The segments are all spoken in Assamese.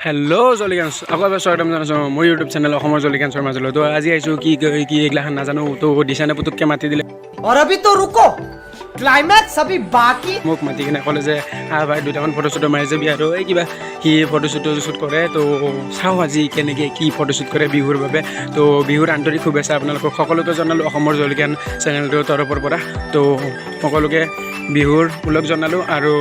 হেল্ল' জলিকাঞ্চ, আকৌ এবাৰ স্বাগতম জনাইছোঁ মোৰ ইউটিউব চেনেল অসমৰ জলিকাঞ্চৰ মাজলৈ। তো আজি আহিছোঁ কি কি এইগিলাখন নাজানো। তো দিশানে পুতুককৈ মাতি দিলে। और अभी तो रुको, क्लाइमैक्स अभी बाकी। মোক মাতি কিনে ক'লে যে আহ ভাই, দুটামান ফটো চটো মাৰি যাবি আৰু এই কিবা সি ফটো শ্বুটো শ্বুট কৰে। তো চাওঁ আজি কেনেকৈ কি ফটোশ্বুট কৰে বিহুৰ বাবে। তো বিহুৰ আন্তৰিক শুভেচ্ছা আপোনালোকক সকলোকে জনালোঁ অসমৰ জলকীয়ান চেনেলটোৰ তৰফৰ পৰা। তো সকলোকে বিহুৰ ওলগ জনালোঁ আৰু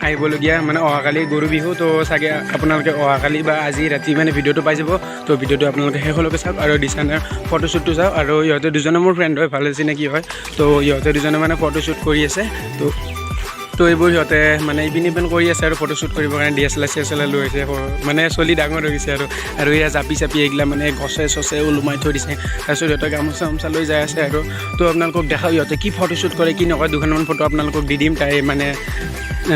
আহিবলগীয়া মানে অহাকালি গৰু বিহু। তো চাগে আপোনালোকে অহাকালি বা আজি ৰাতি মানে ভিডিঅ'টো পাই যাব। তো ভিডিঅ'টো আপোনালোকে শেষলৈকে চাওক আৰু দিশানৰ ফটোশ্বুটটো চাওক। আৰু ইহঁতে দুজনে মোৰ ফ্ৰেণ্ড হয়, ভাল চিনাকি হয়। তো ইহঁতে দুজনে মানে ফটোশ্বুট কৰি আছে। তো তো এইবোৰ সিহঁতে মানে ইপিন ইপিন কৰি আছে আৰু ফটোশ্বুট কৰিবৰ কাৰণে D S L R C S L R লৈ আহিছে। মানে চলি ডাঙৰ হৈ গৈছে আৰু আৰু এয়া জাপি চাপি এইগিলা মানে গছে চছে ওলোমাই থৈ দিছে। তাৰপিছত সিহঁতে গামোচা চামোচা লৈ যাই আছে আৰু তো আপোনালোকক দেখাওঁ ইহঁতে কি ফটোশ্বুট কৰে কি নকৰে। দুখনমান ফটো আপোনালোকক দি দিম। তাই মানে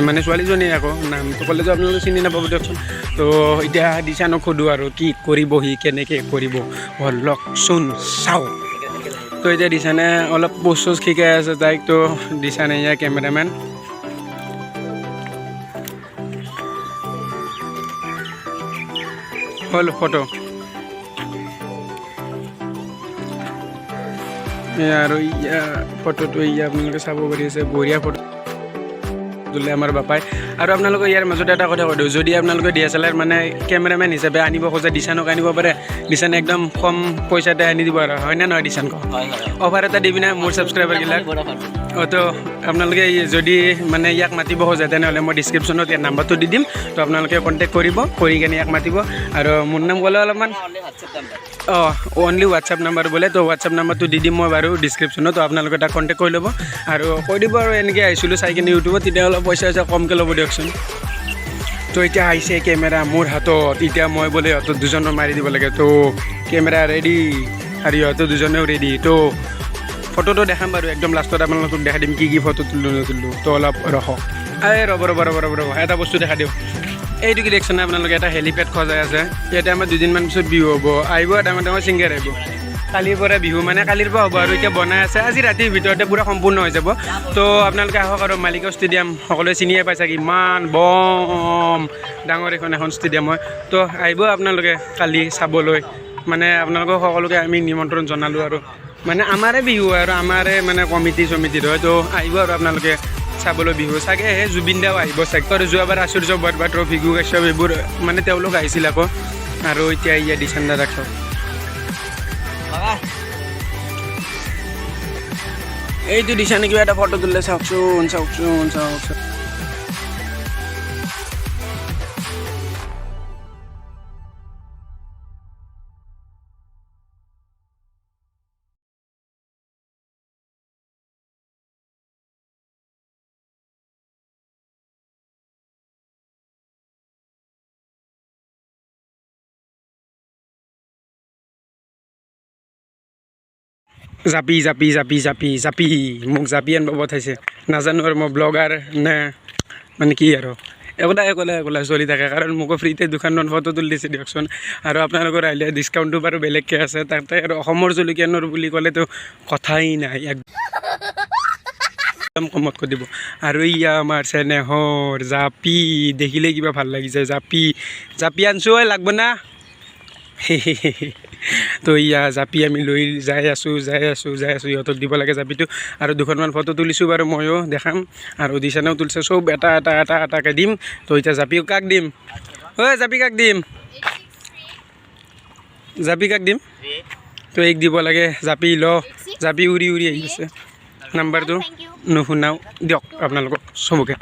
মানে ছোৱালীজনী আকৌ নামটো ক'লেতো আপোনালোকে চিনি নাপাব দিয়কচোন। তো এতিয়া দিশানক সোধোঁ আৰু কি কৰিব, সি কেনেকৈ কৰিব, বলকচোন চাওঁ। তো এতিয়া দিশানে অলপ পোজ চোজ শিকাই আছে তাইক। তো দিশানে ইয়াৰ কেমেৰামেন হ'ল ফটো। এয়া আৰু ইয়া ফটোটো ইয়া আপোনালোকে চাব পাৰি আছে, বঢ়িয়া ফটো তোলে আমাৰ বাপাই। আৰু আপোনালোকে ইয়াৰ মাজতে এটা কথা কৈ দিওঁ, যদি আপোনালোকে DSLR মানে কেমেৰামেন হিচাপে আনিব খোজে, দিশানক আনিব পাৰে। দিশানে একদম কম পইচাতে আনি দিব আৰু হয়নে নহয় দিশান কওঁ? হয় হয়। অফাৰ এটা দিবি না মোৰ ছাবস্ক্ৰাইবাৰবিলাক? অঁ, তো আপোনালোকে যদি মানে ইয়াক মাতিব খোজে, তেনেহ'লে মই ডিছক্ৰিপশ্যনত ইয়াৰ নাম্বাৰটো দি দিম। তো আপোনালোকে কণ্টেক্ট কৰিব, কৰি কেনে ইয়াক মাতিব আৰু মোৰ নাম ক'লে অলপমান অনলি হোৱাটছএপ নাম্বাৰ। অঁ, অনলি হোৱাটছআপ নাম্বাৰ বোলে। তো হোৱাটছআপ নাম্বাৰটো দি দিম মই বাৰু ডিছক্ৰিপশ্যনত। তো আপোনালোকে তাক কণ্টেক্ট কৰি ল'ব আৰু কৈ দিব আৰু এনেকৈ আহিছিলোঁ চাই কিনে ইউটিউবত, তেতিয়া অলপ পইচা চইচা কমকৈ ল'ব দিয়কচোন। তো এতিয়া আহিছে কেমেৰা মোৰ হাতত। এতিয়া মই বোলে ইহঁতক দুজনৰ মাৰি দিব লাগে। তো কেমেৰা ৰেডি আৰু ইহঁতো দুজনেও ৰেডি। তো ফটোটো দেখাম বাৰু, একদম লাষ্টত আপোনালোকক দেখাই দিম কি কি ফটো তুলিলোঁ নতুলিলোঁ। তো অলপ ৰখক। এই ৰ'ব ৰ'ব ৰ'ব ৰ'ব ৰ'ব, এটা বস্তু দেখাই দিওঁ। এইটো কি দেখছেনে আপোনালোকে? এটা হেলিপেড সজাই আছে ইয়াতে। আমাৰ দুদিনমান পিছত বিহু হ'ব, আহিব ডাঙৰ ডাঙৰ ছিংগাৰ আহিব। কালিৰ পৰা বিহু, মানে কালিৰ পৰা হ'ব আৰু এতিয়া বনাই আছে, আজি ৰাতিৰ ভিতৰতে পূৰা সম্পূৰ্ণ হৈ যাব। তো আপোনালোকে আহক আৰু মালিগাঁও ষ্টেডিয়াম সকলোৱে চিনিয়ে পাইছে, ইমান বম ডাঙৰ এখন এখন ষ্টেডিয়াম হয়। তো আহিব আপোনালোকে কালি চাবলৈ, মানে আপোনালোকক সকলোকে আমি নিমন্ত্ৰণ জনালোঁ আৰু মানে আমাৰে বিহু আৰু আমাৰে মানে কমিটি চমিটিৰ হয়। তো আহিব আৰু আপোনালোকে চাবলৈ বিহু। চাগে সেই জুবিন দাও আহিব চাগে। আৰু যোৱাবাৰ আচুৰ্য বৰপাত্ৰ, ভিগু কাশ্যপ এইবোৰ মানে তেওঁলোক আহিছিল আকৌ। আৰু এতিয়া ইয়াত দিচান দাদাক চাওক। বাবা। এইটো দিছানে কিবা এটা ফটো তুলিলে, চাওকচোন চাওকচোন চাওকচোন। জাপি জাপি জাপি জাপি জাপি, মোক জাপি আনিব পঠাইছে। নাজানো আৰু মই ব্লগাৰ নে মানে কি আৰু একোটা একোলা একোলা চলি থাকে, কাৰণ মোকো ফ্ৰীতে দুখনমান ফটো তুলি দিছে দিয়কচোন। আৰু আপোনালোকৰ আহিলে ডিছকাউণ্টটো বাৰু বেলেগকৈ আছে তাতে। আৰু অসমৰ জলকীয়ানৰ বুলি ক'লেতো কথাই নাই, একদম কমত কৰি দিব। আৰু ইয়া আমাৰ চেনেহৰ জাপি, দেখিলেই কিবা ভাল লাগি যায়। জাপি জাপি আনছোঁ ঐ, লাগব না? তো ইয়া জাপি আমি লৈ যাই আছোঁ যাই আছোঁ যাই আছোঁ, ইহঁতক দিব লাগে জাপিটো। আৰু দুখনমান ফটো তুলিছোঁ বাৰু, ময়ো দেখাম আৰু দিশানেও তুলিছে। চব এটা এটা এটা এটাকৈ দিম। তো এতিয়া জাপি কাক দিম ঐ? জাপি কাক দিম? জাপি কাক দিম? তো এইক দিব লাগে জাপি। ল জাপি, উৰি উৰি আহি আছে। নাম্বাৰটো নুশুনাও দিয়ক আপোনালোকক চবকে।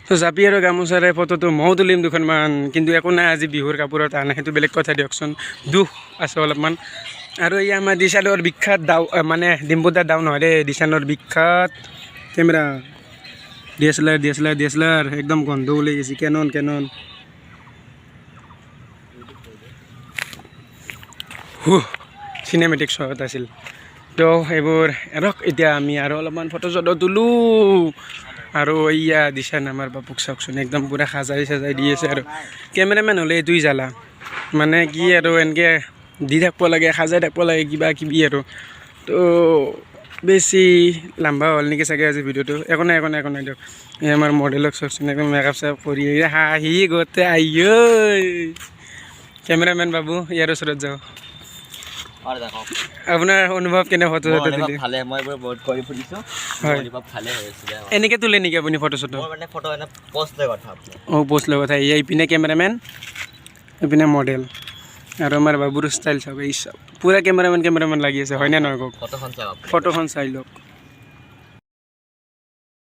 তো জাপি আৰু গামোচাৰে ফটোটো ময়ো তুলিম দুখনমান, কিন্তু একো নাই, আজি বিহুৰ কাপোৰত আনা সেইটো বেলেগ কথা দিয়কচোন, দুখ আছে অলপমান। আৰু এই আমাৰ দিশানৰ বিখ্যাত দাও, মানে ডিম্পুদাৰ দাও নহয় দেই, দিশানৰ বিখ্যাত কেমেৰা DSLR DSLR DSLR, একদম গন্ধ ওলাই গৈছে। কেনন কেনন হুহ, চিনেমেটিক শ্বট আছিল। তো এইবোৰ এৰক, এতিয়া আমি আৰু অলপমান ফটো চটো তোলোঁ। আৰু এইয়া দিশান আমাৰ বাপুক চাওকচোন, একদম পূৰা সাজাই চাজাই দি আছে। আৰু কেমেৰামেন হ'লে এইটোৱেই জ্বালা, মানে কি আৰু এনেকৈ দি থাকিব লাগে, সাজাই থাকিব লাগে কিবা কিবি আৰু। তো বেছি লাম্বা হ'ল নেকি চাগে আজি ভিডিঅ'টো। একো নাই, একো নাই, একো নাই দিয়ক। এই আমাৰ মডেলক চাওকচোন, একদম মেকআপ চেকআপ কৰি হাঁহি গোটেই। আইঐ, কেমেৰামেন বাবু, ইয়াৰ ওচৰত যাওঁ। আৰু দেখক। আপোনাৰ অনুভৱ কেনে ফটো মোৰ চটো অনুভৱ তুলি? ভালে। মই এইবোৰ বহুত কৰি ফুৰিছোঁ। হয়। মোৰ অনুভৱ ভালে হৈ আছিলে। এনেকৈ তোলে নেকি আপুনি ফটো চটো? মোৰ মানে ফটো এনে পষ্ট লৈ কথা আপুনি। অঁ, পষ্ট লৈ কথা। এই ইপিনে কেমেৰামেন, ইপিনে মডেল আৰু আমাৰ বাবুৰ ষ্টাইল চাব। এই চাব, পূৰা কেমেৰামেন কেমেৰামেন লাগি আছে, হয়নে নহয় কওক? ফটোখন চাওক আপুনি। ফটোখন চাই লওক।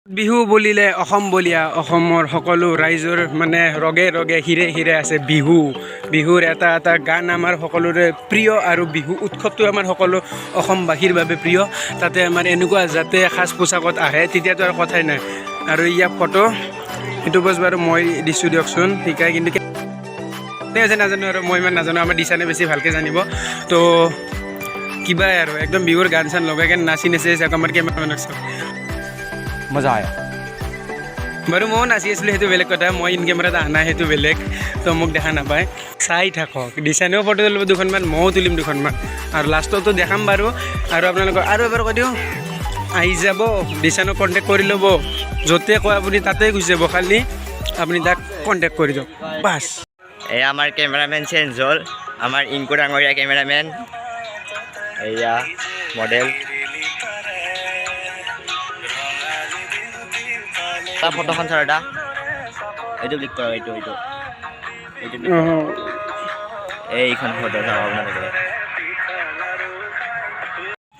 বিহু বুলিলে অসম বলিয়া। অসমৰ সকলো ৰাইজৰ মানে ৰগে ৰগে, শিৰে শিৰে আছে বিহু। বিহুৰ এটা এটা গান আমাৰ সকলোৰে প্ৰিয় আৰু বিহু উৎসৱটো আমাৰ সকলো অসমবাসীৰ বাবে প্ৰিয়। তাতে আমাৰ এনেকুৱা যাতে সাজ পোছাকত আহে, তেতিয়াতো আৰু কথাই নাই। আৰু ইয়াৰ ফটো সেইটো বছ বাৰু মই দিছোঁ দিয়কচোন শিকাই, কিন্তু কেনে হৈছে নাজানো আৰু মই ইমান নাজানো। আমাৰ দিচানে বেছি ভালকৈ জানিব। তো কিবাই আৰু একদম বিহুৰ গান চান লগাই কেনে নাচি নাচি চাওক, আমাৰ কেমেৰামেনক চাওক। মজা আয়া। বাৰু ময়ো নাচি আছিলোঁ, সেইটো বেলেগ কথা। মই ইন কেমেৰাত অহা নাই, সেইটো বেলেগ। তো মোক দেখা নাপায়। চাই থাকক, দিচানেও ফটো তুলিব দুখনমান, ময়ো তুলিম দুখনমান আৰু লাষ্টতো দেখাম বাৰু। আৰু আপোনালোকক আৰু এবাৰ কৈ দিওঁ, আহি যাব, দিচানক কণ্টেক্ট কৰি ল'ব। য'তে কয় আপুনি তাতে গুচি যাব, খালি আপুনি তাক কণ্টেক্ট কৰি দিয়ক, বাছ। এয়া আমাৰ কেমেৰামেন চেঞ্জ হ'ল। আমাৰ ইংকু ডাঙৰীয়া কেমেৰামেন, এয়া মডেল। তাৰ ফটোখন চাৰ এটা। এইটো ক্লিক কৰক, এইটো এইটো এইটো click কৰক। এইখন ফটো চাওক আপোনালোকে।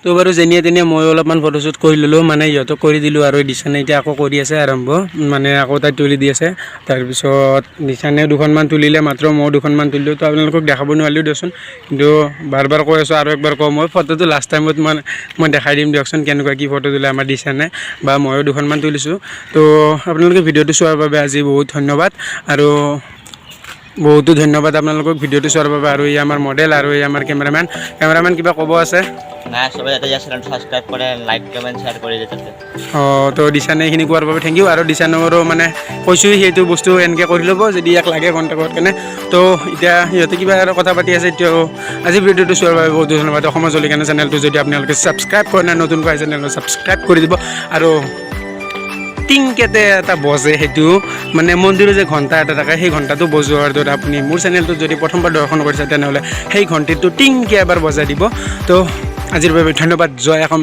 তো বাৰু যেনিয়ে তেনিয়ে ময়ো অলপমান ফটোশ্বুট কৰি ল'লোঁ, মানে ইহঁতক কৰি দিলোঁ আৰু দিচানে এতিয়া আকৌ কৰি আছে আৰম্ভ, মানে আকৌ তাই তুলি দি আছে। তাৰপিছত দিচানেও দুখনমান তুলিলে মাত্ৰ, ময়ো দুখনমান তুলিলোঁ। তো আপোনালোকক দেখাব নোৱাৰিলোঁ দিয়কচোন, কিন্তু বাৰ বাৰ কৈ আছোঁ আৰু একবাৰ কওঁ মই, ফটোটো লাষ্ট টাইমত মই দেখাই দিম দিয়কচোন, কেনেকুৱা কি ফটো তোলে আমাৰ দিচানে বা ময়ো দুখনমান তুলিছোঁ। তো আপোনালোকে ভিডিঅ'টো চোৱাৰ বাবে আজি বহুত ধন্যবাদ আৰু বহুতো ধন্যবাদ আপোনালোকক ভিডিঅ'টো চোৱাৰ বাবে। আৰু এই আমাৰ মডেল আৰু এই আমাৰ কেমেৰামেন। কেমেৰামেন, কিবা ক'ব আছে? নাই, চবে যাতে ইয়াৰ চেনেলটো ছাবস্ক্ৰাইব কৰে, লাইক, কমেণ্ট, শ্বেয়াৰ কৰি দিয়ে তাতে। অঁ, তো দিচানে এইখিনি কোৱাৰ বাবে thank U. আৰু দিচানৰো মানে কৈছোঁ, সেইটো বস্তু এনেকৈ কৰি ল'ব যদি ইয়াক লাগে কণ্টেক্টত কেনে। তো এতিয়া সিহঁতে কিবা আৰু কথা পাতি আছে এতিয়াও। আজি ভিডিঅ'টো চোৱাৰ বাবে বহুত ধন্যবাদ। অসমৰ জলিকানা চেনেলটো যদি আপোনালোকে ছাবস্ক্ৰাইব কৰে নাই, নতুনকৈ চেনেলটো ছাবস্ক্ৰাইব কৰি দিব। আৰু টিংকেতে এটা বজে, সেইটো মানে মন্দিৰৰ যে ঘণ্টা এটা থাকে, সেই ঘণ্টাটো বজোৱাৰ দৰে আপুনি মোৰ চেনেলটোত যদি প্ৰথমবাৰ দৰ্শন কৰিছে, তেনেহ'লে সেই ঘণ্টিটো টিংকে এবাৰ বজাই দিব। তো আজিৰ বাবে ধন্যবাদ। জয় অসম।